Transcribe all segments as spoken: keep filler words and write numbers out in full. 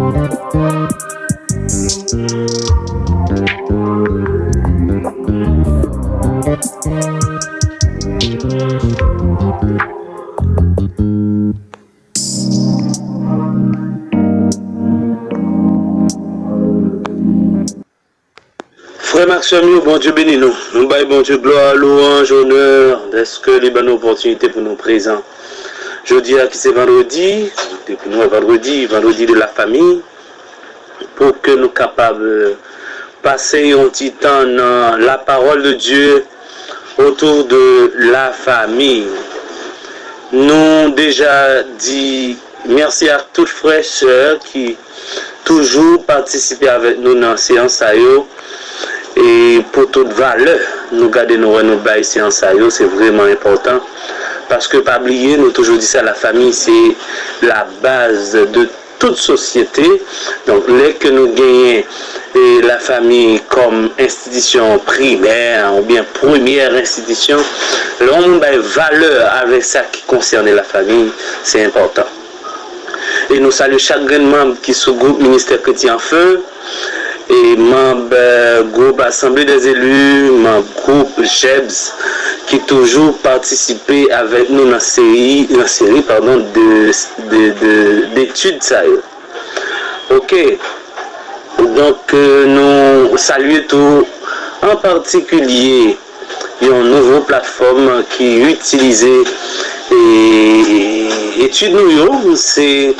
Frè m ak sè m yo, Bondye beni nou. Nou bay Bondye glwa, lwanj, onè, dèske li ban nou opòtinite pou nou prezan. Jodi a ki se vandredi, depi nou wè vandredi, vandredi de la famiy, pou ke nou kapab, euh, pase yon ti tan nan la parole de Dieu autour de la famille. Nou deja di mèsi ak tout frè, sè ki toujou patisipe avèk nou nan seyans sa yo. E pou tout valè nou gade, nou wè, nou bay seyans sa yo, se vrèman enpòtan. Paske pa bliye, nou toujou di sa, la famille, c'est la base de tout sosyete. Donk, lè ke nou genyen, e, la famiy kòm enstitisyon primè oubyen premyè enstitisyon, lè yon moun bay valè avèk sa ki konsène la famiy, se enpòtan. E nou salye chak grenn manm ki sou gwoup Ministè Kretyen an Fe, e manm, eh, gwoup Assemblée des élus, manm gwoup G E B S, ki toujou patisipe avèk nou nan seri, nan seri, padon, de, de, de, detid sa yo. Oke. Donk, eh, nou salye tou, an patikilye, yon nouvo platfòm ki itilize, e, etid nou yo, se,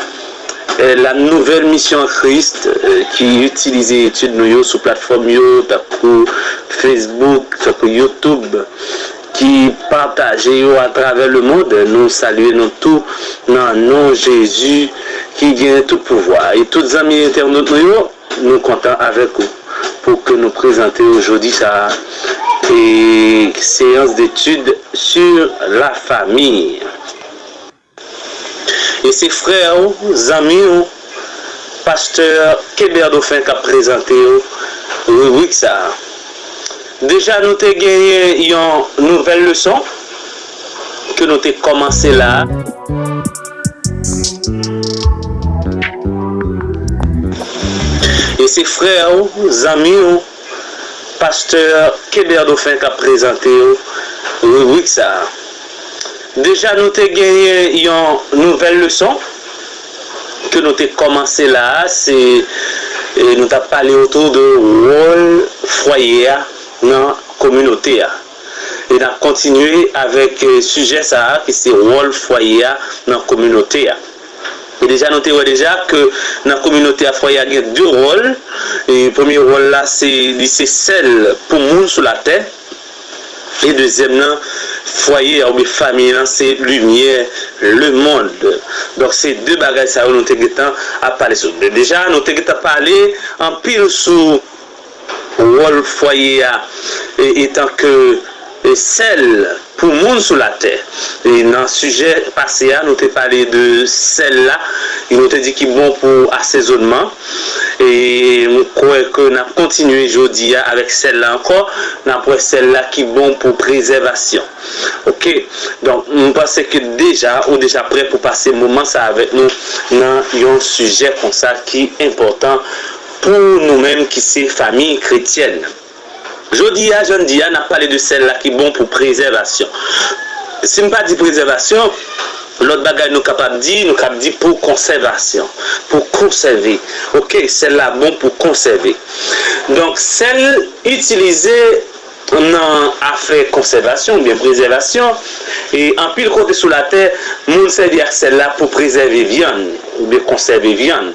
e, La Nouvelle Mission en Christ, e, ki itilize etid nou yo sou platfòm yo, tankou Facebook, tankou YouTube, ki pataje yo atravè lemond. Nou salye nou tou nan non Jezi ki gen tout pouvwa. E tout zanmi entènot nou yo, nou kontan avèk ou pou ke nou prezante w jodi sa a, e, séance d'études sur la famille. E se frè w, zanmi w, pastè Keber Dauphin k ap prezante w ribrik sa a. Deja nou te genyen yon nouvèl leson ke nou te kòmanse la a. E se frè w, zanmi w, pastè Keber Dauphin k ap prezante w ribrik sa a. Deja nou te genyen yon nouvèl leson ke nou te kòmanse la a, se, e, nou t ap pale otou de wòl fwaye a nan kominote a. E n ap kontinye avèk, e, sijè sa a ki se wòl fwaye a nan kominote a. E deja nou te wè deja ke nan kominote a, fwaye a gen de wòl. E premye wòl la, se, li se sèl pou moun sou latè. E dezyèm nan, fwaye a oubyen fanmi an se limyè lemonn. Donk se de bagay sa yo nou te gentan ap pale sou. Deja nou te gentan pale anpil sou wòl fwaye a, e, etanke, e, sèl pou moun sou latè. E nan sijè pase a, nou te pale de sèl la, e nou te di ki bon pou asezonman. E m kwè ke n ap kontinye jodi a avèk sèl la ankò, n ap wè sèl la ki bon pou prezèvasyon. Oke? Donk, m panse ke deja, ou deja prè pou pase moman sa avèk nou nan yon sijè konsa ki enpòtan pou nou menm ki se fanmi kretyèn. Jodi a, jan n di a, n ap pale de sèl la ki bon pou prezèvasyon. Si m pa di prezèvasyon, lòt bagay nou kapab di, nou kab di pou konsèvasyon, pou konsève. Oke, sèl la bon pou konsève. Donk, sèl itilize nan afè konsèvasyon oubyen prezèvasyon, e anpil kote sou latè, moun sèvi ak sèl la pou prezève vyann oubyen konsève vyann.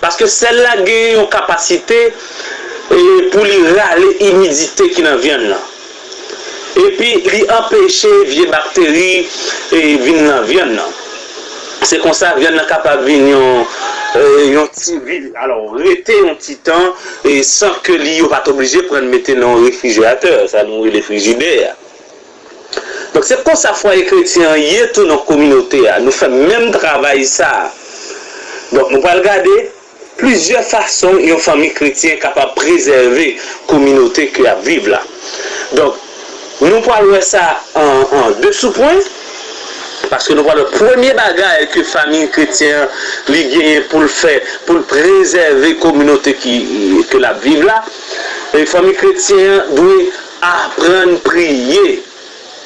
Paske sèl la gen yon kapasite, e, pou li rale imidite ki nan vyann nan. Epi li anpeche vye bakteri, e, vin nan vyann nan. Se konsa vyann nan kapab vin yon, e, yon ti vi, alò, rete yon ti tan, e, san ke li, yo pa t oblije pran l mete nan yon refrijeratè, sa nou rele frijidè a. Donk, se konsa fwaye kretyen an ye tou nan kominote a. Nou fè menm travay sa a. Donk, nou pral gade plizyè fason yon fanmi kretyen kapab prezève kominote ke y ap viv la. Donk, nou pral wè sa an, an de soupwen. Paske nou pral wè premye bagay ke fanmi kretyen an li genyen pou l fè, pou l prezève kominote ki, ke l ap viv la. E fanmi kretyen an dwe aprann priye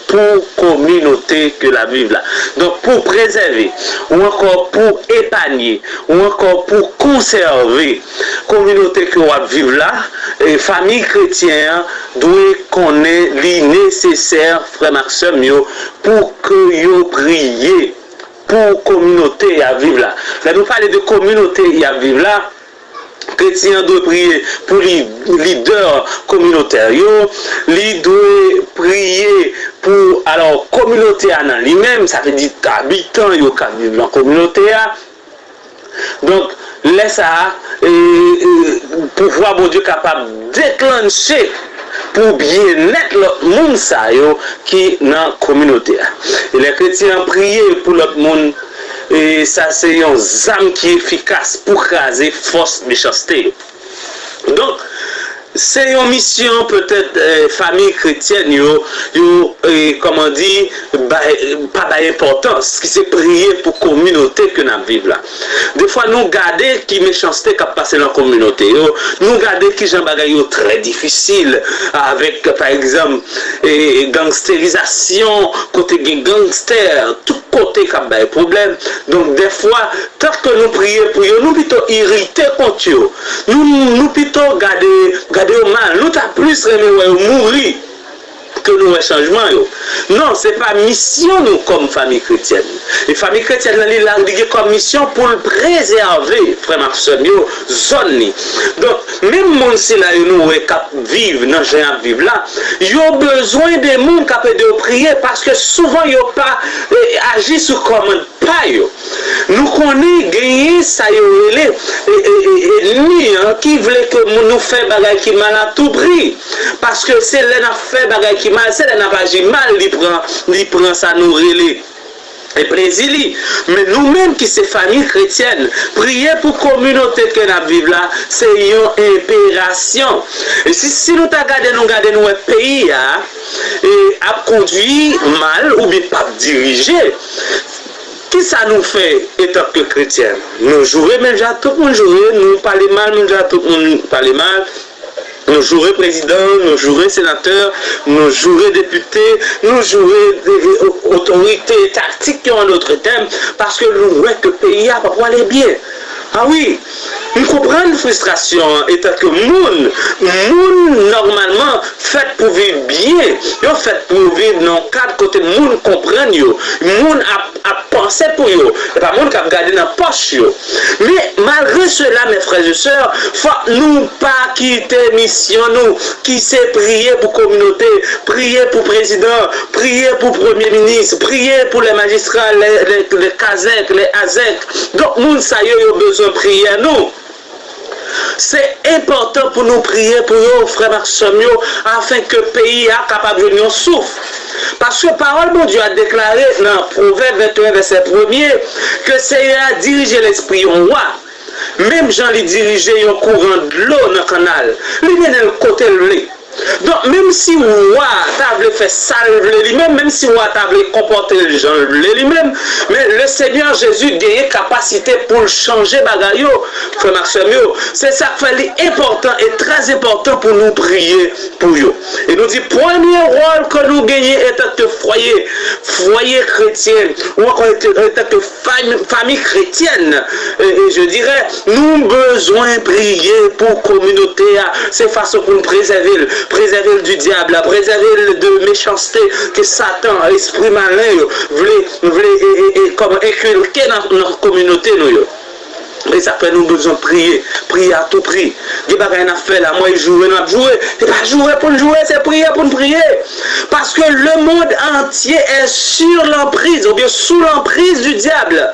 pou kominote ke l ap viv la. Donk, pou prezève, ou ankò pou epanye, ou ankò pou konsève kominote ke w ap viv la, e fanmi kretyen an dwe konnen li nesesè, frè m ak sè m yo, pou ke yo priye pou kominote y ap viv la. Lè nou pale de kominote y ap viv la, kretyen an dwe priye pou li, lidè kominotè yo, li dwe priye pou, alò, kominote a nan li menm, sa vle di abitan yo k ap viv nan kominote a. Donk, lè sa a, e, e, pouvwa Bondye kapab deklanche pou byennèt lòt moun sa yo ki nan kominote a. E lè kretyen an priye pou lòt moun, e sa se yon zam ki efikas pou kraze fòs mechanste yo. Donk, se yon misyon petèt, eh, fanmi kretyen yo, yo, eh, kòman di, bay, pa bay enpòtans, ki se priye pou kominote ke n ap viv la. Defwa, nou gade ki mechanste k ap pase nan kominote yo, nou gade kijan bagay yo trè difisil, avèk, pa egzanp, eh, gangsterizasyon, kote gen gangstè, tout kote k ap bay pwoblèm. Donk, defwa, tank nou priye pou yo, nou pito irite kont yo. Nou, nou pito gade, gade yo mal. Nou ta plis renmen wè yo mouri ke nou wè chanjman yo. Non, se pa misyon nou kòm fanmi kretyèn. E fanmi kretyèn nan, li la, li gen kòm misyon pou l prezève frè m ak sè m yo, zòn li. Donk, menm moun sila yo nou wè k ap viv nan jan y ap viv la, yo bezwen de moun k ap ede yo priye, paske souvan yo pa, eh, aji sou kòmand pa yo. Nou konnen genyen sa yo rele, eh, eh, eh, ènmi an ki vle ke moun nou fè bagay ki mal a tou pri. Paske se lè n ap fè bagay ki mal, se lè n ap aji mal, li pran, li pran sa nou rele e plezi li. Men nou menm ki se fanmi kretyèn, priye pou kominote ke n ap viv la, se yon enperasyon. E si, si nou ta gade, nou gade, nou wè peyi a, e, ap kondui mal oubyen p ap dirije, kisa nou fè etanke kretyen? Nou joure menm jan tout moun joure, nou pale mal menm jan tout moun pale mal. Nou joure prezidan, nou joure senatè, nou joure depite, nou joure, e, e, o-, otorite etatik yo, an dòt tèm, paske nou wè ke peyi a pa pwale byen. A wi, m konprann fristrasyon an etanke moun. Moun, nòmalman, fèt pou viv byen. Yo fèt pou yo viv nan yon kad kote moun konprann yo. Moun ap, ap panse pou yo. E pa moun k ap gade nan pòch yo. Men, malgre sela, mes frères et sœurs, fòk nou pa kite misyon nou, ki se priye pou kominote, priye pou prezidan, priye pou premye minis, priye pou lè majistra, lè, lè, lè kazèk, lè azèk. Donk, moun sa yo, yo bezwen priyè nou. Se enpòtan pou nou priye pou yo, frè m ak sè m yo, afenke peyi a kapab jwenn yon souf. Paske pawòl Bondye a deklare nan Pwovèb venteyen, vèsè premye, ke Seyè a dirije lespri yon wa, menm jan li dirije yon kouran dlo nan kannal, li mennen l kote l vle. Donk, menm si wa a ta vle fè sa l vle li menm, menm si wa a ta vle konpòte l jan l vle li menm, men le Seigneur Jésus genyen kapasite pou l chanje bagay yo, frè m ak sè m yo. Se sa k fè li enpòtan e trè enpòtan pou nou priye pou yo. E nou di, premye wòl ke nou genyen etanke fwaye, fwaye kretyen, ou ankò etanke fanmi, fanmi kretyèn, e, e, je dirais, nou bezwen priye pou kominote a. Se fason pou n prezève l, prezève l di dyab la, prezève l de mechanste ke Satan, espri malen yo, vle, vle, e, e, e, kòman enkilke nan, nan kominote nou yo. E sa fè nou bezwen priye, priye a tou pri. Gen bagay n ap fè la, m wè joure n ap joure. Se pa joure pou n joure, se priye pou n priye. Paske le monde entier est sur l'emprise, oubyen sous l'emprise du diable.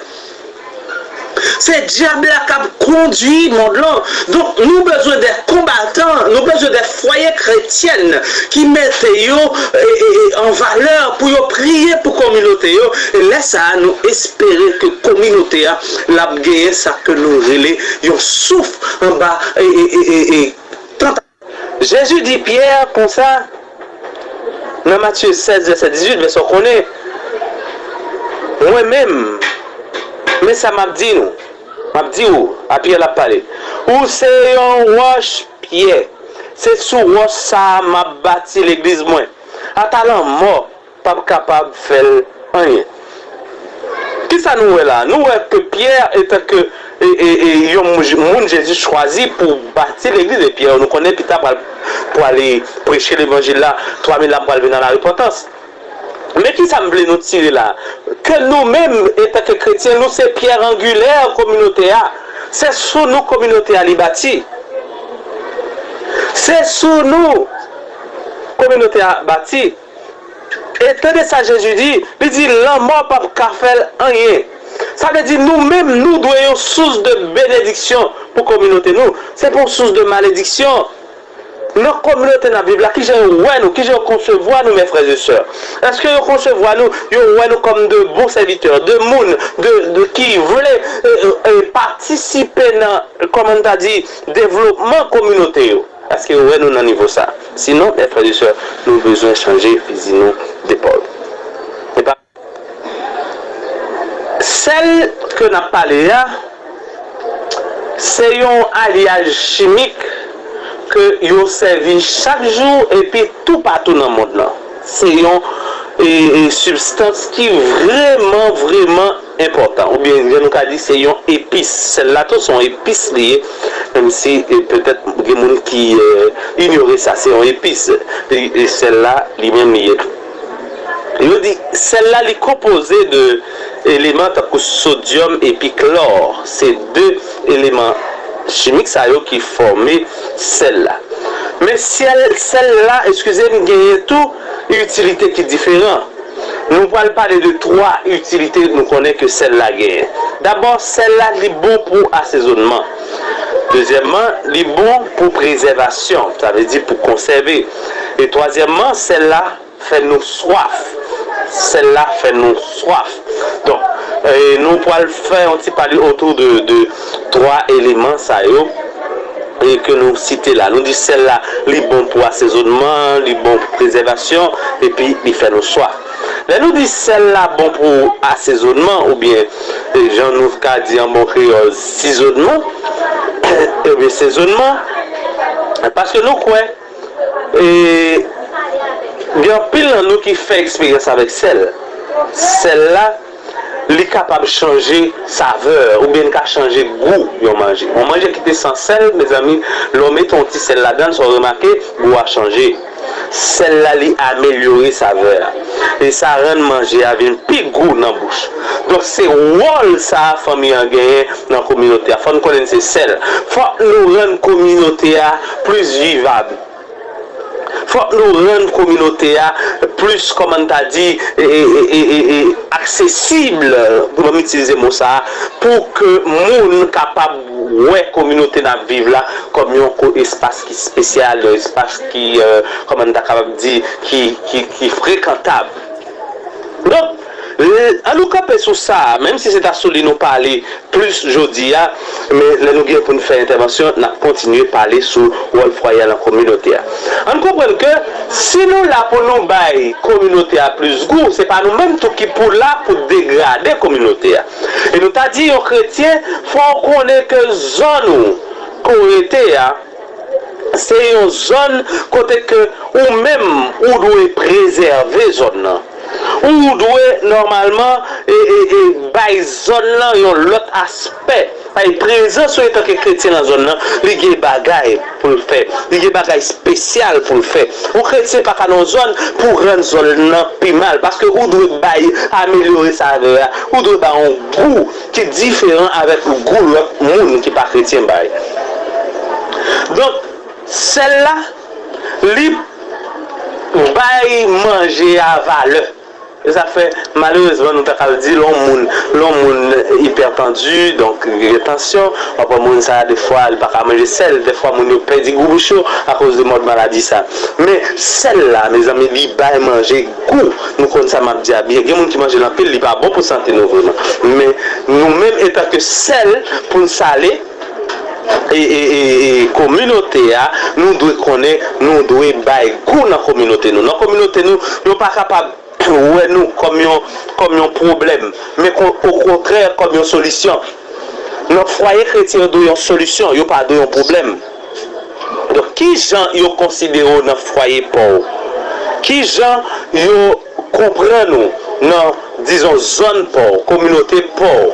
Se dyab la k ap kondui mond lan. Donk, nou bezwen de konbatan, nou bezwen de fwaye kretyèn ki mete yo, e, e, e, an valè pou yo priye pou kominote yo. E lè sa a, nou espere ke kominote a, l ap genyen sa ke nou rele yon souf anba, e, e, e, e, e, tanta-, Jezi di Pyè konsa, nan Matye sèz, vèsè dizuit, vèsè w konnen, Mwen menm, men sa m ap di nou, m ap di w, a Pyè l ap pale, ou se yon wòch, Pyè, se sou wòch sa a m ap bati legliz mwen. Ata lanmò p ap kapab fè l anyen. Kisa nou wè la? Nou wè ke Pyè, etanke e, e, e, yon moun, moun Jezi chwazi pou bati legliz, e Pyè, nou konnen pita pral, pral preche levanjil la, twa mil la pral vin nan larepantans. Men kisa m vle nou tire la? Ke nou menm, etanke kretyen, nou se pyè angilè kominote a. Se sou nou kominote a li bati. Se sou nou kominote a bati. E tande sa Jezi di, li di, lanmò p ap ka fè l anyen. Sa vle di nou menm, nou dwe yon sous de benediksyon pou kominote nou. Se pa yon sous de malediksyon. Nan kominote n ap viv la, kijan yo wè nou, kijan yo konsevwa nou, mes frères et sœurs? Èske yo konsevwa nou, yo wè nou kòm de bon sèvitè, de moun, de, de ki vle e, e, e, patisipe nan, kòman n ta di, devlopman kominote yo? Èske yo wè nou nan nivo sa? Sinon, mes frères et sœurs, nou bezwen chanje fizi nou depòl. E pa Sèl ke n ap pale a, se yon alyaj chimik ke yo sèvi chak jou epi toupatou nan mond lan. Se yon e, e, sibstans ki vrèman, vrèman enpòtan. Oubyen, jan nou ka di, se yon epis. Sèl la tou, se yon epis li ye, menm si e, petèt gen moun ki e, inyore sa. Se yon epis. E, e sèl la, li menm li ye. Yo di sèl la li konpoze de eleman tankou sodyòm epi klò. Se de eleman chimik sa yo ki fòme sèl la. Men sèl, sèl la, eskize m, genyen tou itilite ki diferan. Nou pral pale de twa itilite nou konnen ke sèl la genyen. Dabò, sèl la li bon pou asezonman. Dezyèmman, li bon pou prezèvasyon, sa vle di pou konsève. E twazyèmman, sèl la fè nou swaf. Sèl la fè nou swaf. Donk, e, nou pral fè yon ti pale otou de, de twa eleman sa yo e ke nou site la. Nou di sèl la, li bon pou asezonman, li bon pou prezèvasyon, epi li fè nou swaf. Lè nou di sèl la bon pou asezonman, oubyen, e, jan nou ka di an bon kreyòl, sizonman, oubyen sezonman, paske nou kwè E, gen anpil nan nou ki fè eksperyans avèk sèl. Sèl la, li kapab chanje savè, oubyen li ka chanje gou yon manje. Yon manje ki te san sèl, mezanmi, lè w mete yon ti sèl ladan l, sa w remake, gou a chanje. Sèl la, li amelyore savè a. E sa rann manje a vin pi gou nan bouch. Donk, se wòl sa a fanmi an genyen nan kominote a. Fò n konnen se sèl. Fòk nou rann kominote a plis vivab. Fòk nou rann kominote a plis, kòman n ta di, e, e, e, e, e, aksesib, pou m itilize mo sa a, pou ke moun kapab wè kominote n ap viv la kòm yon ko-, espas ki espesyal, yon espas ki, e, kòman n ta kapab di, ki, ki, ki frekantab. Donk, e, ann nou kanpe sou sa a, menm si se ta sou li nou pale plis jodi a, men lè nou gen pou n fè entèvansyon, n ap kontinye pale sou wòl fwaye a nan kominote a. Ann konprann ke si nou la pou nou bay kominote a plis gou, se pa nou menm tou ki pou la pou degrade kominote a. E nou ta di yon kretyen, fò w konnen ke zòn ou, ke w rete a, se yon zòn kote ke ou menm ou dwe prezève zòn nan. Ou dwe nòmalman e, e, e, bay zòn nan yon lòt aspè. Bay prezans ou antanke kretyen nan zòn nan, li gen bagay pou l fè. Li gen bagay espesyal pou l fè. Yon kretyen pa ka nan yon zòn pou rann zòn nan pi mal. Paske ou dwe bay, amelyore savè a. Ou dwe bay yon gou ki diferan avèk gou lòt moun ki pa kretyen bay. Donk, sèl la, li bay manje a valè. E sa fè, malerezman, nou ta ka di, lè yon moun, lè yon moun ipètandi, donk, gen tansyon, w ap wè moun sa a, defwa, li pa ka manje sèl, defwa, moun yo pèdi gou bouch yo akoz de mòd maladi sa. Men, sèl la, mezanmi, li bay manje gou. Nou konn sa m ap di a byen. Gen moun ki manje l anpil, li pa bon pou sante nou vrèman. Men, nou menm, antanke sèl, pou n sale, e, e, e, e, kominote a, nou dwe konnen, nou dwe bay gou nan kominote nou. Nan kominote nou, nou pa kapab wè nou kòm yon, kòm yon pwoblèm, men okontrè kòm yon solisyon. Nan fwaye kretyen, yo dwe yon solisyon, yo pa dwe yon pwoblèm. Donk, ki jan yo konsidere w nan fwaye pa w? Ki jan yo konprann ou nan, dizon, zòn pa w, kominote pa w?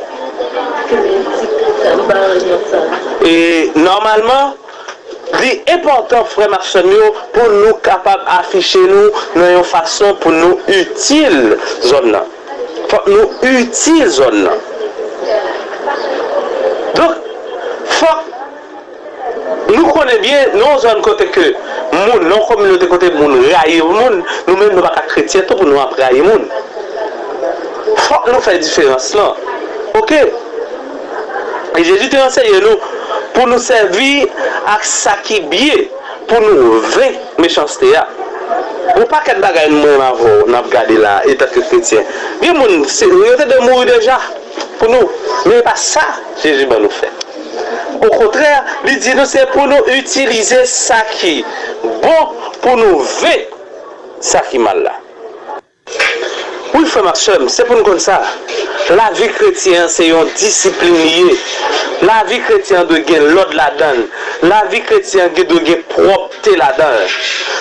E nòmalman, li enpòtan, frè m ak sè m yo, pou nou kapab afiche nou nan yon fason pou nou itil zòn nan. Fòk nou itil zòn nan. Donk, fòk nou konnen byen, nan yon zòn kote ke moun, nan yon kominote kote moun rayi moun, nou menm nou pa ka kretyen tou pou nou ap rayi moun. Fòk nou fè diferans lan. Oke? E Jezi te anseye nou pou nou sèvi ak sa ki byen pou nou venk mechanste a. Yon pakèt bagay mwen avè w n ap gade la, etanke kretyen. Gen moun, se, yo te dwe mouri deja pou nou. Men e pa sa Jezi ban nou fè. Okontrè, li di nou se pou nou itilize sa ki bon pou nou venk sa ki mal la. Wi, frè m ak sè m, se pou n konn sa. Lavi kretyen an se yon disiplin li ye. Lavi kretyen an dwe gen lòd ladan l. Lavi kretyen an dwe gen pwòpte ladan l.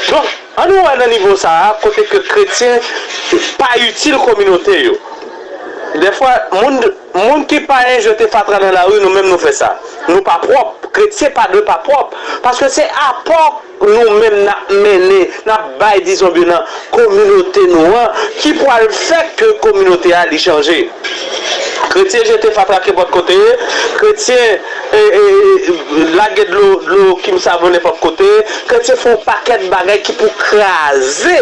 Donk, ann nou wè nan nivo sa a, kote ke kretyen pa itil kominote yo. Dèfwa, moun, moun ki pa jete fatra nan lari, nou menm nou fè sa. Nou pa pwòp. Kretyen pa dwe pa pwòp. Paske se apò nou menm n ap mennen, n ap bay, dizon byen, nan kominote nou an, ki pral fè ke kominote a li chanje. Kretyen jete fatra kenpòt kote, kretyen, e, e, e, lage dlo, dlo ki m savon nenpòt kote, kretyen fè yon pakèt bagay ki pou kraze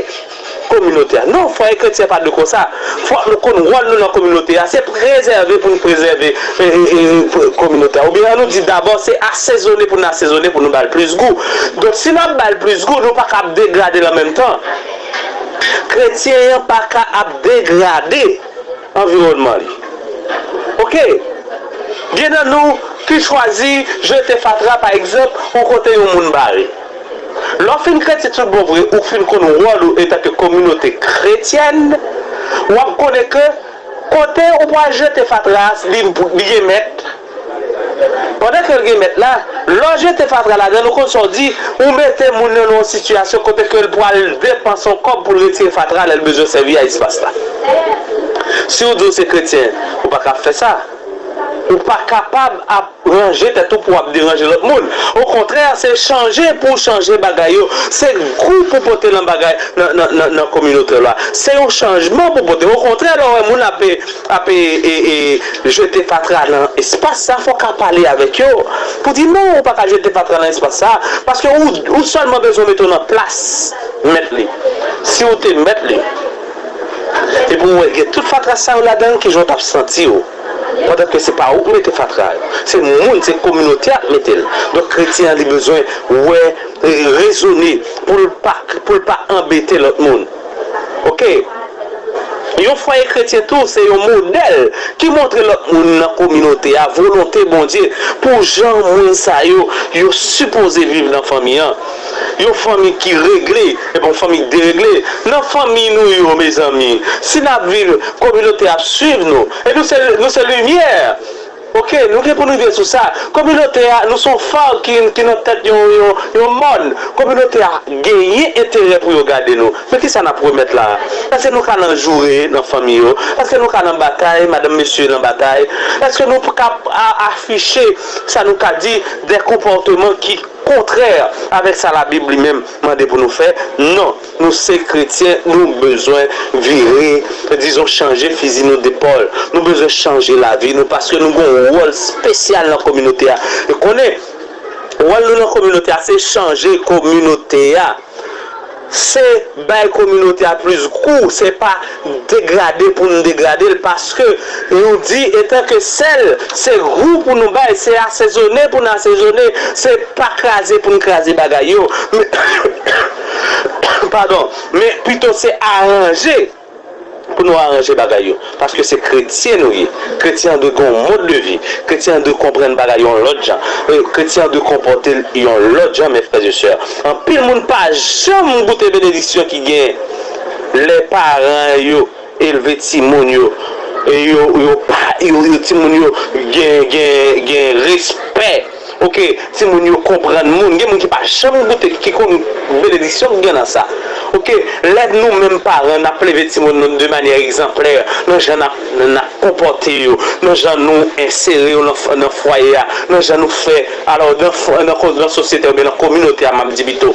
kominote a. Non, fwaye kretyen pa dwe konsa. Fòk nou konn wòl nou nan kominote a. Se prezève pou n prezève, e, e, e, kominote a. Oubyen ann nou di dabò se asezone pou n asezone pou nou ba l plis gou. Donk, si n ap ba l plis gou, nou pa ka ap degrade l an menm tan. Kretyen an pa ka ap degrade anviwònman li. Oke? Gen nan nou ki chwazi jete fatra, pa egzanp, yon kote yon moun bare. Lè w fin kretyen tout bon vre, ou fin konn wòl ou etanke kominote kretyèn, w ap konnen ke kote ou pral jete fatra a, li, li gen mèt. Pandan ke l gen mèt la, lè w jete fatra ladan l, ou konn sa w di, ou mete moun nan nan yon sitiyasyon kote ke l pral depanse yon kòb pou l retire fatra lè l bezwen sèvi a espas la. Si w di w se kretyen, ou pa ka ap fè sa. Ou pa kapab ap ranje tèt ou pou w ap deranje lòt moun. Okontrè, se chanje pou w chanje bagay yo. Se gou pou pote nan bagay, nan, nan, nan, nan kominote w la. Se yon chanjman pou pote. Okontrè, lè w wè moun ap, ap, e, e, e, jete fatra nan espas sa, fò w ka pale avèk yo. Pou di non, ou pa ka jete fatra nan espas sa. Paske ou, ou sèlman bezwen mete w nan plas mèt li. Si w te mèt li, epi w wè gen tout fatra sa yo ladan l, kijan w t ap santi w? Pandan ke se pa ou k mete fatra a, se moun, se kominote a k mete l. Donk, kretyen an, li bezwen wè, e, rezone pou l pa, pou l pa anbete lòt moun. Oke? Yon fwaye kretyen tou, se yon modèl ki montre lòt moun nan kominote a volonte Bondye pou jan moun sa yo, yo sipoze viv nan fanmi an. Yon fanmi ki regle, epi yon fanmi ki deregle. Nan fanmi nou yo, mezanmi, si n ap viv, kominote ap swiv nou. E nou se, nou se limyè. Oke, nou gen pou nou rive sou sa. Kominote a, nou se yon fa ki, ki nan tèt yon, yon, yon mòn. Kominote a genyen enterè pou yo gade nou. Men kisa n ap remèt la a? Èske nou ka nan joure nan fanmi yo? Èske nou ka nan batay, madanm, mesye, nan batay? Èske nou ka a-, afiche, sa nou ka di, de konpòteman ki kontrè avèk sa Labib li menm mande pou nou fè? Non, nou se kretyen, nou bezwen vire, dizon, chanje fizi nou depòl. Nou bezwen chanje lavi nou paske nou gen yon wòl espesyal nan kominote a. E konnen, wòl nou nan kominote a, se chanje kominote a. Se bay kominote a plis gou, se pa degrade pou n degrade l, paske nou di, etanke sèl, se gou pou nou bay, se asezone pou n asezone, se pa kraze pou n kraze bagay yo. Men, padon, men pito se aranje pou nou aranje bagay yo. Paske se kretyen nou ye. Kretyen an dwe gen yon mòd de vi. Kretyen an dwe konprann bagay yon lòt jan. E kretyen an dwe konpòte l yon lòt jan, mes frères et sœurs. Anpil moun pa janm goute benediksyon ki gen Lè paran yo elve timoun yo, e yo, yo pa, yo, yo timoun yo gen, gen, gen respè. Oke, timoun yo konprann moun. Gen moun ki pa janm goute, ki konn benediksyon ki gen nan sa. Oke, lè nou menm paran, n ap leve timoun nou de manyè egzanplè, nan jan n ap, n ap konpòte yo, nan jan nou ensere yo nan, nan fwaye a, nan jan nou fè, alò, nan, nan, nan sosyete oubyen nan kominote a, m ap di pito.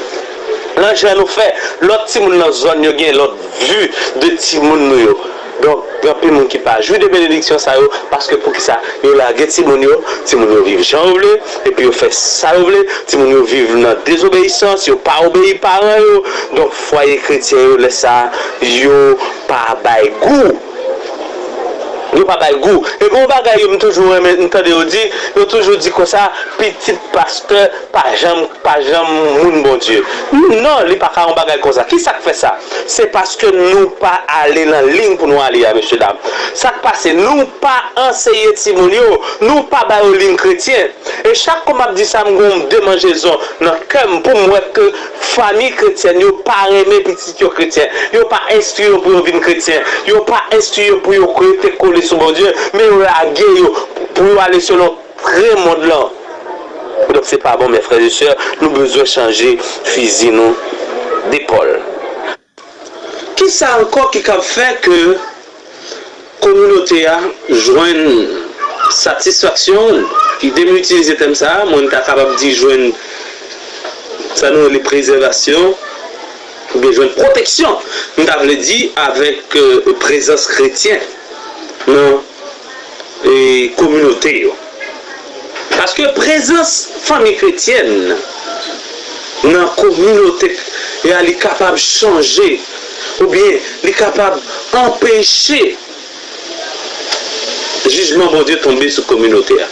Nan jan nou fè, lòt timoun nan zòn yo gen lòt vi de timoun nou yo. Donk, gen anpil moun ki pa jwi de benediksyon sa yo, paske poukisa? Yo lage timoun yo, timoun yo viv jan yo vle, epi yo fè sa yo vle, timoun yo viv nan dezobeyisans, yo pa obeyi paran yo. Donk, fwaye kretyen yo, lè sa a, yo pa bay gou. Yo pa bay gou. E gen yon bagay yo, m toujou renmen, m tande yo di, yo toujou di konsa, pitit pastè pa janm, pa janm moun Bondye. Non, li pa ka yon bagay konsa. Ki sa k fè sa? Se paske nou pa ale nan liy pou nou ale a, mesye dam. Sa k pase? Nou pa anseye timoun yo, nou pa ba yo liy kretyen. E chak kou m ap di sa, m gon demanjezon nan kè m pou m wè ke fanmi kretyèn yo pa renmen pitit yo kretyen. Yo pa enstwi yo pou yo vin kretyen. Yo pa enstwi yo pou yo rete kole sou Bondye, men yo lage yo pou yo ale selon tren mond lan. Donk, se pa bon, mes frères et sœurs, nou bezwen chanje fizi nou depòl. Kisa ankò ki kab fè ke kominote a jwenn satisfaksyon? Ide m itilize tèm sa a, mwen ta kapab di jwenn sa nou rele prezèvasyon, oubyen jwenn pwoteksyon, m ta vle di, avèk, euh, prezans kretyen nan, e, kominote yo. Paske prezans fanmi kretyèn nan kominote a, li kapab chanje, oubyen li kapab anpeche jijman Bondye tonbe sou kominote a.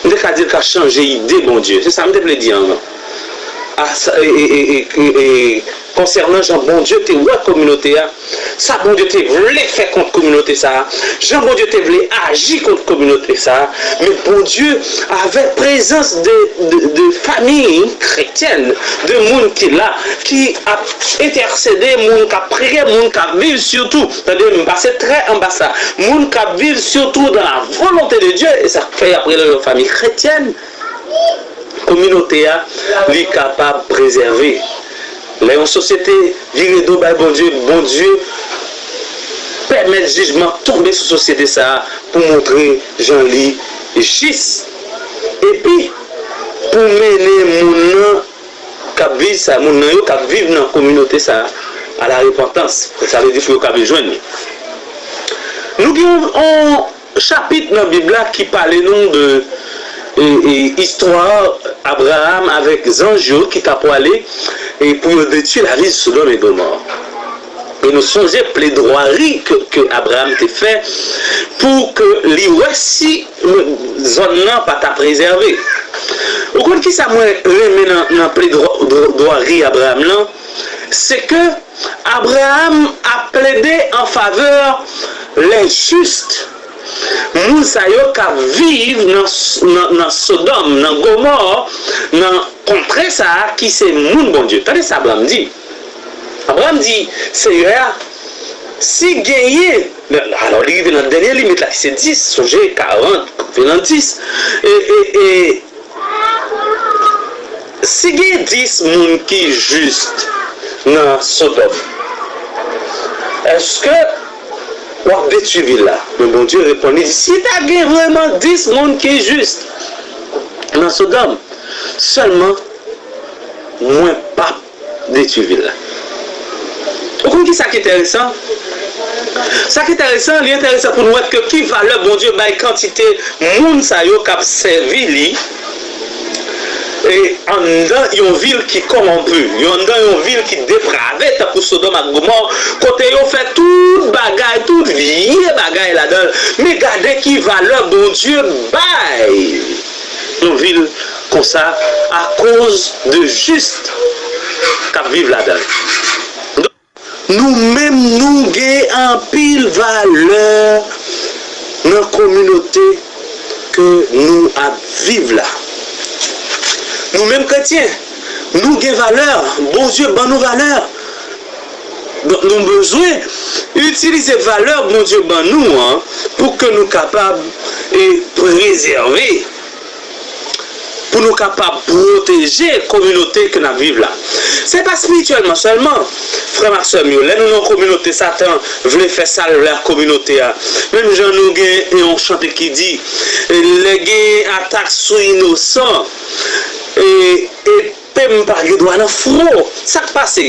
M te ka di l ka chanje ide Bondye. Se sa m te vle di anvan. A sa, e, e, e, e, e, konsènan jan Bondye te wè kominote a, sa Bondye te vle fè kont kominote sa a, jan Bondye te vle aji kont kominote sa a, men Bondye, avèk prezans de, de, de fanmi kretyèn, de moun ki la, ki ap entèsede, moun k ap priye, moun k ap viv sitou, tande, m pase trè anba sa, moun k ap viv sitou dans la volonté de Dieu, e sa k fè y ap rele yo fanmi kretyèn, kominote a, li kapab prezève. Lè yon sosyete vire do bay Bondye, Bondye pèmèt jijman tonbe sou sosyete sa a pou montre jan li jis. Epi, pou mennen moun nan k ap viv sa, moun nan yo k ap viv nan kominote sa a, à la repentance. Sa vle di pou yo ka vin jwenn li. Nou gen yon, yon chapit nan Bib la ki pale nou de, e, e, istwa Abraram avèk zanj yo ki ta pwale, e, pou yo detwi lavil Sodòm e Gomò. E nou sonje pledwari ke, ke Abraram te fè pou ke li wè si, e, zòn nan pa ta prezève. Ou konn kisa mwen renmen nan, nan pledwari Abraram lan? Se ke Abraram ap plede an favè les justes. Moun sa yo k ap viv nan, nan, nan Sodòm, nan Gomò, nan kontrè sa a ki se moun Bondye. Tande sa Abraram di. Abraram di, Seyè a, si genyen, alò, li rive nan dènye limit la ki se dis, sonje, karant, vin nan dis. E, e, e, Si gen dis moun ki jis nan Sodòm, èske w ap detwi vil la? Men Bondye reponn, li di, si ta gen vrèman dis moun ki jis nan Sodòm, sèlman mwen p ap detwi vil la. Ou konn ki sa ki enteresan? Sa ki enteresan, li enteresan pou nou wè ke ki valè Bondye bay kantite moun sa yo k ap sèvi li, e anndan yon vil ki kòwonpi, yon, anndan yon vil ki deprave, tankou Sodòm ak Gomò, kote yo fè tout bagay, tout vye bagay ladan l. Men gade ki valè Bondye bay yon vil konsa akoz de jis k ap viv ladan l. Nou menm, nou gen anpil valè nan kominote ke nou ap viv la. Nou menm kretyen, nou gen valè. Bondye ban nou valè. Donk, nou bezwen itilize valè Bondye ban nou an pou ke nou kapab e prezève, pou nou kapab pwoteje kominote ke n ap viv la. Se pa espirityèlman sèlman, frè m ak sè m yo. Lè nou nan yon kominote, Satan vle fè sa l vle ak kominote a. Menm jan nou gen yon chante ki di, lè gen atak sou inosan, e, e P M pa gen dwa nan fwo. Sa k pase?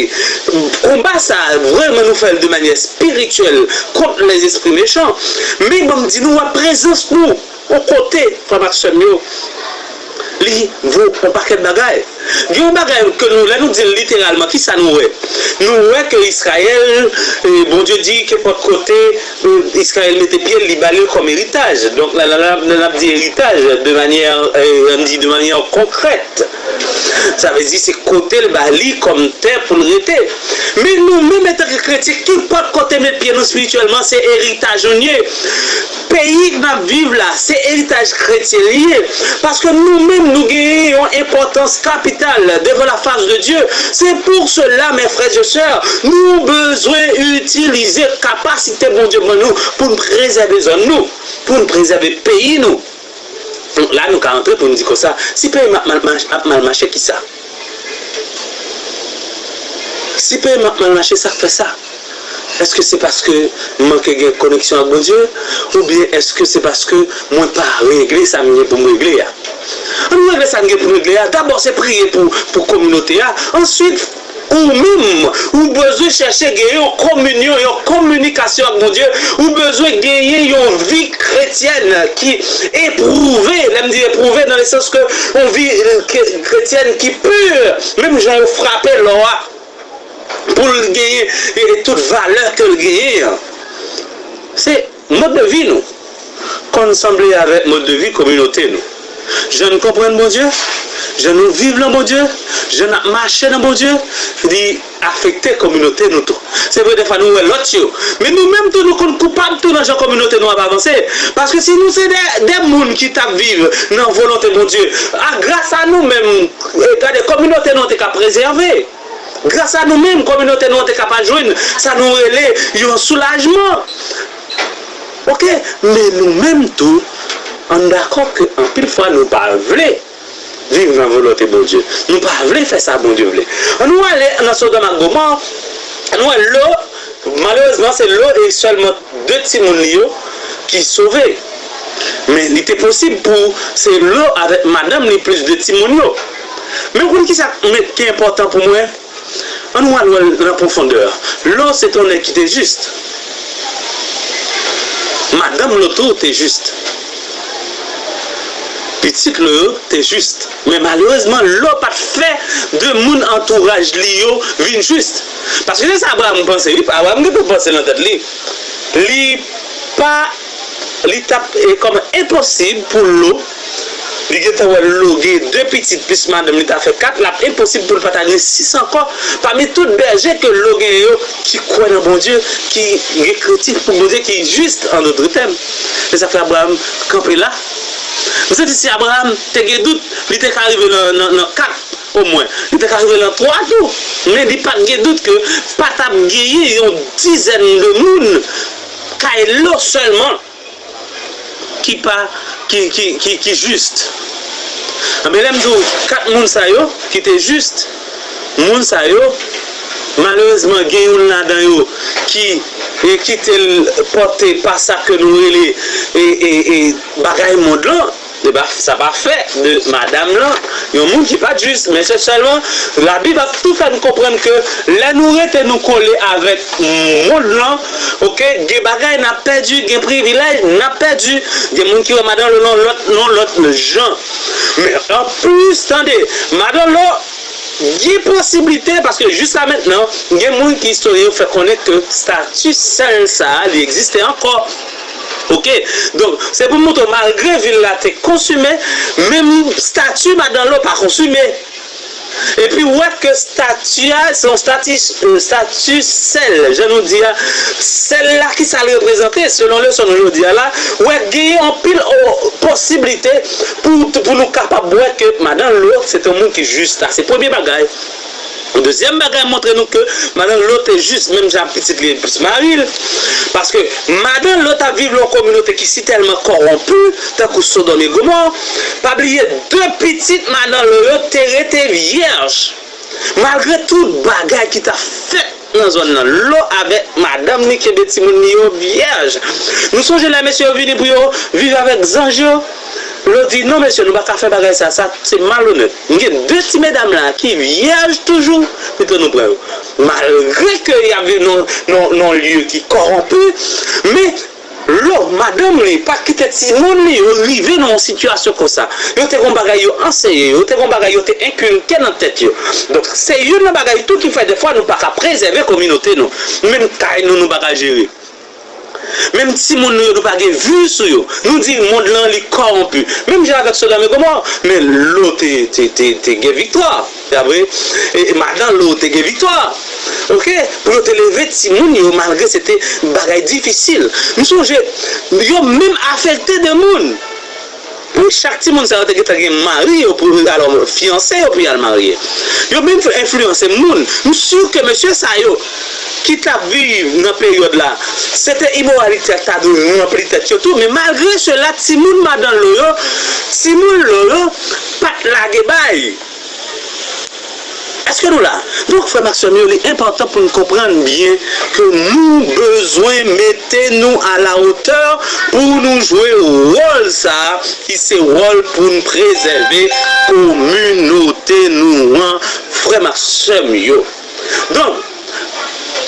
Konba sa a, vrèman, nou fè l de manyè espirityèl kont lèzespri mechan. Men ban m di nou, wè prezans nou yon kote, frè m ak sè m yo, li vo yon pakèt bagay. Gen yon bagay ke nou, lè nou di l literalman, ki sa nou wè? Nou wè ke Izrayèl, e, Bondye di ke nenpòt kote, e, Izrayèl mete pye l, li ba li l kòm eritaj. Donk, la, la, la, la, n ap di eritaj de manyè, e, ann di de manyè konkrèt. Sa vle di se kote l ba li kòm tè pou l rete. Men nou menm, antanke kretyen, kenpòt kote met pye nou espirityèlman, se eritaj nou ye. Peyi n ap viv la, se eritaj kretyen li ye. Paske nou menm, nou genyen yon enpòtans kapital devan la fas de Dye. Se pou sela, mes frères et sœurs, nou bezwen itilize kapasite Bondye ban nou pou n prezève zòn nou, pou n prezève peyi nou. Donk la, nou ka antre pou n di konsa, si peyi m ap mal mach-, ap mal mache, kisa? Si peyi m ap mal mache, sa k fè sa? Èske se paske m manke gen koneksyon ak Bondye? Oubyen èske se paske mwen pa regle sa m gen pou m regle a? Ann regle sa n gen pou n regle a. Dabò, se priye pou, pou kominote a. Answit, ou menm, ou bezwen chèche gen yon kominyon, yon kominikasyon ak Bondye. Ou bezwen genyen yon vi kretyèn ki epwouve. Lè m di epwouve, nan le sans ke yon vi, e, ke-, kretyèn ki pi, menm jan yo frape lò a, pou l genyen, e, e tout valè ke l genyen an. Se mòd de vi nou konn sanble avèk mòd de vi kominote nou. Jan n konprann Bondye, jan nou viv nan Bondye, jan n ap mache nan Bondye, li afekte kominote nou tou. Se vre, dèfwa nou wè lòt yo, men nou menm tou, nou konn koupab tou nan jan kominote nou ap avanse. Paske si nou se de, de moun ki t ap viv nan volonte Bondye, a, gras a nou menm, e, gade, kominote nou an te ka prezève. Gras a nou menm, kominote nou an te ka pa jwenn sa nou rele yon soulajman. Oke? Men nou menm tou, ann dakò ke anpil fwa nou pa vle viv nan volonte Bondye. Nou pa vle fè sa Bondye vle. Ann nou ale nan Sodòm ak Gomò, nou wè Lo, malerezman, se Lo e sèlman de timoun li yo ki sove. Men li te posib pou se Lo avèk madanm li plis de timoun yo. Men ou konn kisa k enpòtan pou mwen? Ann nou al wè l nan pwofondè. Lo se te yon nèg ki te jis. Madanm Lo tou te jis. Pitit Lo yo te jis. Men malerezman, Lo pa t fè de moun antouraj li yo vin jis. Paske se sa Abraram panse, wi. Abraram gentan panse nan tèt li. Li pa, li t ap, e, kòm enposib pou Lo, li gentan wè Lo gen de pitit plis madanm li, ta fè kat, l ap enposib pou l pa ta gen sis ankò pami tout bèje ke Lo genyen yo ki kwè nan Bondye, ki gen krentif pou Bondye, ki jis, an dòt tèm. Se sa k fè Abraram kanpe la. Nou santi si Abraram te gen dout, li te ka rive nan, nan, nan kat omwen. Li te ka rive nan twa tou. Men li pa t gen dout ke pa t ap genyen yon dizèn de moun kay Lo sèlman ki pa, ki, ki, ki, ki jis. Anben, lè m di w kat moun sa yo ki te jis, moun sa yo, malerezman, gen youn ladan yo ki, e, kite l pòte pa sa ke nou rele, e, e, e, bagay mond lan. E ba, sa pa fè de madanm lan yon moun ki pa t jis, men se sèlman Labib ap tou fè n konprann ke lè nou rete nou kole avèk mond lan, oke, gen bagay n ap pèdi, gen privilèj n ap pèdi, gen moun ki wè madanm Lo nan lòt, nan lòt jan. Men anplis, tande, madanm Lo gen posiblite, paske jiska mentnan, gen moun ki istoryen yo fè konnen ke stati sèl sa a, li egziste ankò. Oke? Donk, se pou montre w, malgre vil la te konsime, menm stati madanm Lo pa konsime. Epi w wè ke stati a, se yon stati, e, stati sèl, jan nou di a, sèl la, kisa l reprezante, selon leson nou jodi a la, w wè genyen anpil, o, posiblite pou, pou nou kapab wè ke madanm Lo se te yon moun ki jis. Sa se premye bagay. Dezyèm bagay montre nou ke madan Lo te jis, menm jan pitit li jis mari l. Paske madan Lo t ap viv nan yon kominote ki sitèlman kòwonpi, tankou Sodòm e Gomò. Pa bliye, de pitit madan Lo yo te rete vyèj. Malgre tout bagay ki t ap fèt nan zòn nan, Lo avèk madanm li kenbe timoun li yo vyèj. Nou sonje lè mesye yo vini pou yo viv avèk zanj yo? Lo di, "Non, mesye, nou pa ka fè bagay sa, sa se malonèt." M gen de ti medam la ki vyèj toujou, pito nou pran yo. Malgre ke y ap viv nan, nan, nan yon lye ki kòwonpi, men Lo, madanm li, pa kite timoun li yo rive nan yon sitiyasyon konsa. Yo te gon bagay yo anseye yo, yo te gon bagay yo te enkilke nan tèt yo. Donk, se youn nan bagay tou ki fè defwa nou pa ka prezève kominote nou. Menm kay nou, nou pa ka jere. Menm timoun nou yo, nou pa gen vi sou yo. Nou di mond lan li kòwonpi. Menm jan avèk Sodòm e Gomò, men Lo te, te, te, te gen viktwa. Dapre, e, e madan Lo te gen viktwa. Oke? Pou yo te leve timoun yo, malgre se te bagay difisil. M sonje, yo menm afekte de moun. Pou chak timoun sa yo te gentan gen mari yo, pou, alò, fiyanse yo pou y al marye. Yo menm enfliyanse moun. M si ke mesye sa yo, ki t ap viv nan peryòd la, se te imoralite a t ap ranpli tèt yo tou. Men malgre sela, timoun madan Lo yo, timoun Lo yo, pa t lage bay. Èske nou la? Donk, frè m ak sè m yo, li enpòtan pou n konprann byen ke nou bezwen mete nou a la otè pou nou jwe wòl sa a, ki se wòl pou n prezève kominote nou an, frè m ak sè m yo. Donk,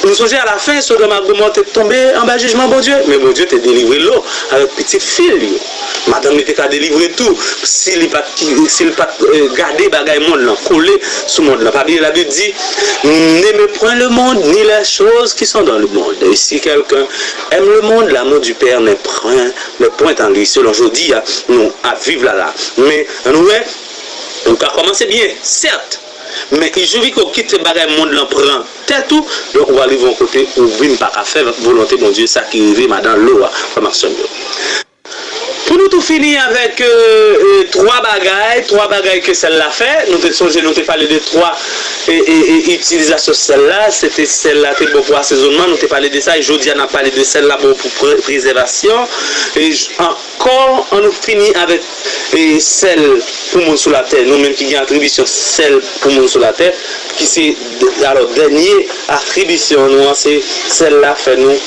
nou sonje alafen, Sodòm ak Gomò te tonbe anba jijman Bondye, men Bondye te delivre Lo avèk pitit fi l yo. Madanm li te ka delivre tou, si li pa t, si l pa t, eh, gade bagay mond lan, kole sou mond lan. Pa bliye Labib di, "N'aimez point le monde, ni les choses qui sont dans le monde. Et si quelqu'un aime le monde, l'amour du Père n'est point, n'est point en lui." Selon jodi a, nou ap viv la la. Men, ann wè, nou ka kòmanse byen, sèt. Men, ijouvik ou kite bagay mond lan pran tèt ou, donk ou va rive yon kote ou vin pa ka fè volonte Bondye, sa ki rive madan Lo a, frè m ak sè m yo. Pou nou tou fini avèk, euh, euh, twa bagay, twa bagay ke sèl la fè. Nou te sonje, nou te pale de twa, e, e, e, itilizasyon sèl la. Se te sèl la te bon pou asezonman, nou te pale de sa. E jodi a, n ap pale de sèl la bon pou pre-, prezèvasyon. E j-, ankò, ann nou fini avèk, e, sèl pou moun sou latè. Nou menm ki gen atribisyon sèl pou moun sou latè, ki se, alò, dènye atribisyon nou an, se sèl la fè nou,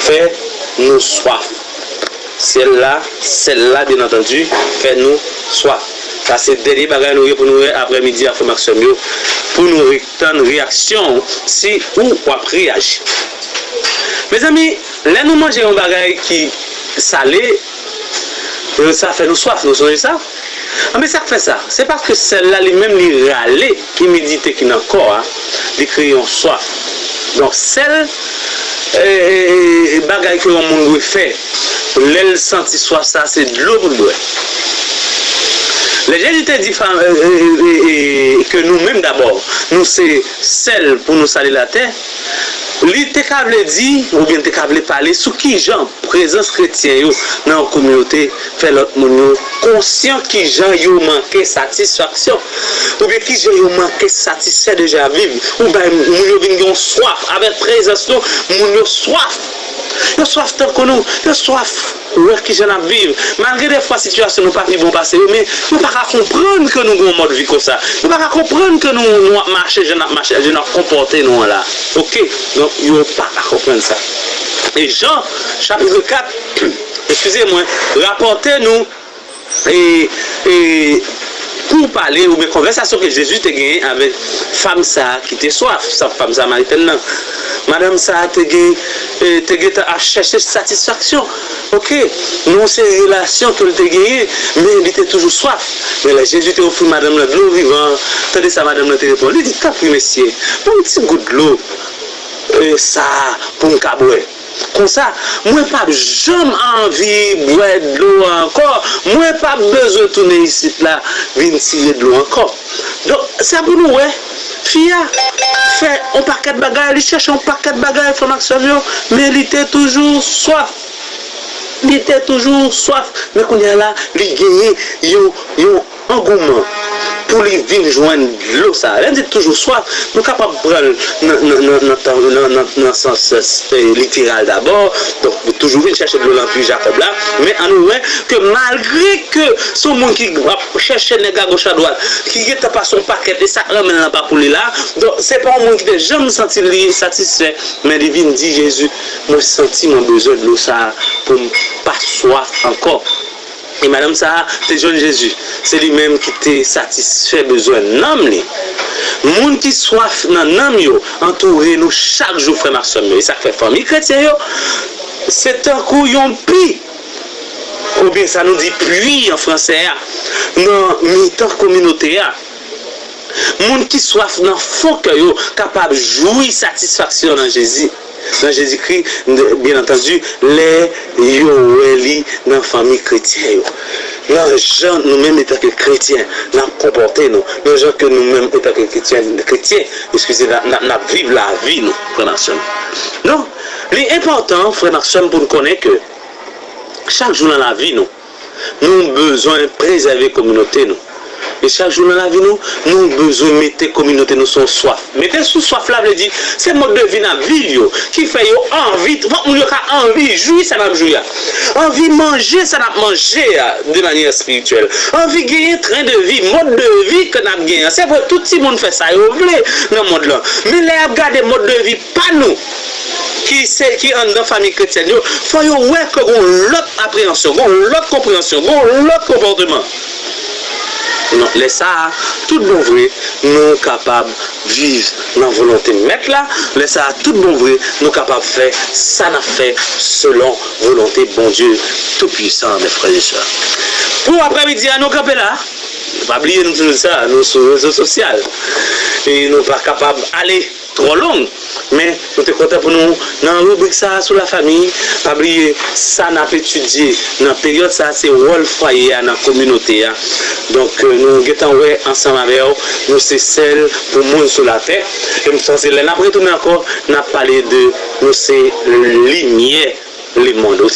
fè nou swaf. Sèl la, sèl la, byen antandi, fè nou swaf. Sa se dènye bagay nou gen pou nou wè aprèmidi a, frè m ak sè m yo, pou nou re-, tann reyaksyon w, si ou w ap reyaji. Mezanmi, lè nou manje yon bagay ki sale, e, sa fè nou swaf, nou sonje sa? Anben, sa k fè sa? Se paske sèl la, li menm, li rale imidite ki nan kò a, li kreye yon swaf. Donk, sèl, e, e, e, bagay ke yon moun dwe fè, lè l santi swaf sa, se dlo pou l bwè. Lè Jezi te di fa-, e, e, e, e, ke nou menm dabò, nou se sèl pou nou sale latè, li te ka vle di, oubyen te ka vle pale sou kijan prezans kretyen yo nan yon kominote fè lòt moun yo konsyan kijan yo manke satisfaksyon, oubyen kijan yo manke satisfè de jwaviv, ou bay moun yo vin gen yon swaf. Avèk prezans nou, moun yo swaf. Yo swaf tankou nou. Yo swaf wè kijan n ap viv. Malgre defwa sitiyasyon nou pa pi bon pase yo, men yo pa ka konprann ke nou gen yon mòd vi konsa. Yo pa ka konprann ke nou, nou ap mache jan n ap mache, jan n ap konpòte nou an la. Oke? Donk, yo pa ka konprann sa. E Jan, chapit kat, eskize mwen, rapòte nou, e, e, pou pale oubyen konvèsasyon ke Jezi te genyen avèk fanm sa a ki te swaf, sa, fanm Samaritèn nan. Madanm sa a te gen, e, te gentan ap chèche satisfaksyon. Oke, nan yon seri relasyon ke l te genyen, men li te toujou swaf. Men lè Jezi te ofri madanm nan dlo vivan, tande sa madanm nan te reponn. Li di, "Tanpri, mesye, ban m ti gout dlo, e, sa a pou m ka bwè. Konsa, mwen p ap janm anvi bwè dlo a ankò. Mwen p ap bezwen tounen isit la, vin tire dlo ankò." Donk, sa pou nou wè, fi a fè yon pakèt bagay, li chèche yon pakèt bagay, frè m ak sè m yo, men li te toujou swaf. Li te toujou swaf, men kounye a la, li genyen yon, yon angouman. pou li vin jwenn dlo sa a. Lè n di toujou swaf, nou kapab pran l nan, nan, nan, nan, nan, nan, nan sans, eh, literal dabò, donk, toujou vin chèche dlo nan pwi Jakòb la, men ann wè ke malgre ke se yon moun ki ap chèche nèg agoch adwat, ki gentan pase yon pakèt e sa k renmen l nan pa pou li la, donk, se pa yon moun ki te janm santi li satisfè, men li vin di Jezi, mwen santi mwen bezwen dlo sa a pou m pa swaf ankò. E madanm sa a te jwenn Jezi. Se li menm ki te satisfè bezwen nanm li. Moun ki swaf nan nanm yo antoure nou chak jou, frè m ak sè m yo. E sa k fè fanmi kretyen yo, se tankou yon pi, oubyen sa nou di pwi an fransè a, nan mitan kominote a. Moun ki swaf nan fon kè yo kapab jwi satisfaksyon nan Jezi, nan Jezikri, byen antandi, lè yo wè li nan fanmi kretyen yo. Nan jan nou menm, etanke kretyen, n ap konpòte nou, nan jan ke nou menm, etanke kretyen, kretyen, eskize, n ap, n ap, n ap viv lavi nou, frè m ak sè m. Donk, li enpòtan, frè m ak sè m, pou n konnen ke chak jou nan lavi nou, nou bezwen prezève kominote nou. E chak jou nan lavi nou, nou bezwen mete kominote nou sou swaf. Mete sou swaf la vle di, se mòd de vi n ap viv yo, ki fè yo anvi, fòk moun yo ka anvi jwi sa n ap jwi a. Anvi manje sa n ap manje a, de manyè espirityèl. Anvi genyen tren de vi, mòd de vi ke n ap genyen an. Se vre, tout timoun fè sa yo vle nan mond lan. Men lè y ap gade mòd de vi pa nou, ki se, ki anndan fanmi kretyèn yo, fò yo wè ke gon lòt apreyansyon, gon lòt konpreyansyon, gon lòt konpòteman. Non, lè sa a, tout bon vre, nou kapab viv nan volonte Mèt la. Lè sa a, tout bon vre, nou kapab fè sa n ap fè selon volonte Bondye Toupuisan, mes frères et sœurs. Pou aprèmidi a, nou kanpe la. Pa bliye, nou toujou di sa, nou sou rezo sosyal. E nou pa kapab ale twò long. Men, nou te kontan pou nou, nan ribrik sa a sou lafanmi, pa bliye, sa n ap etidye nan peryòd sa a, se wòl fwaye a nan kominote a. Donk, euh, nou gentan wè ansanm avè w, nou se sèl pou moun sou latè. E m panse, lè n ap retounen ankò, n ap pale de nou se limyè lemonn.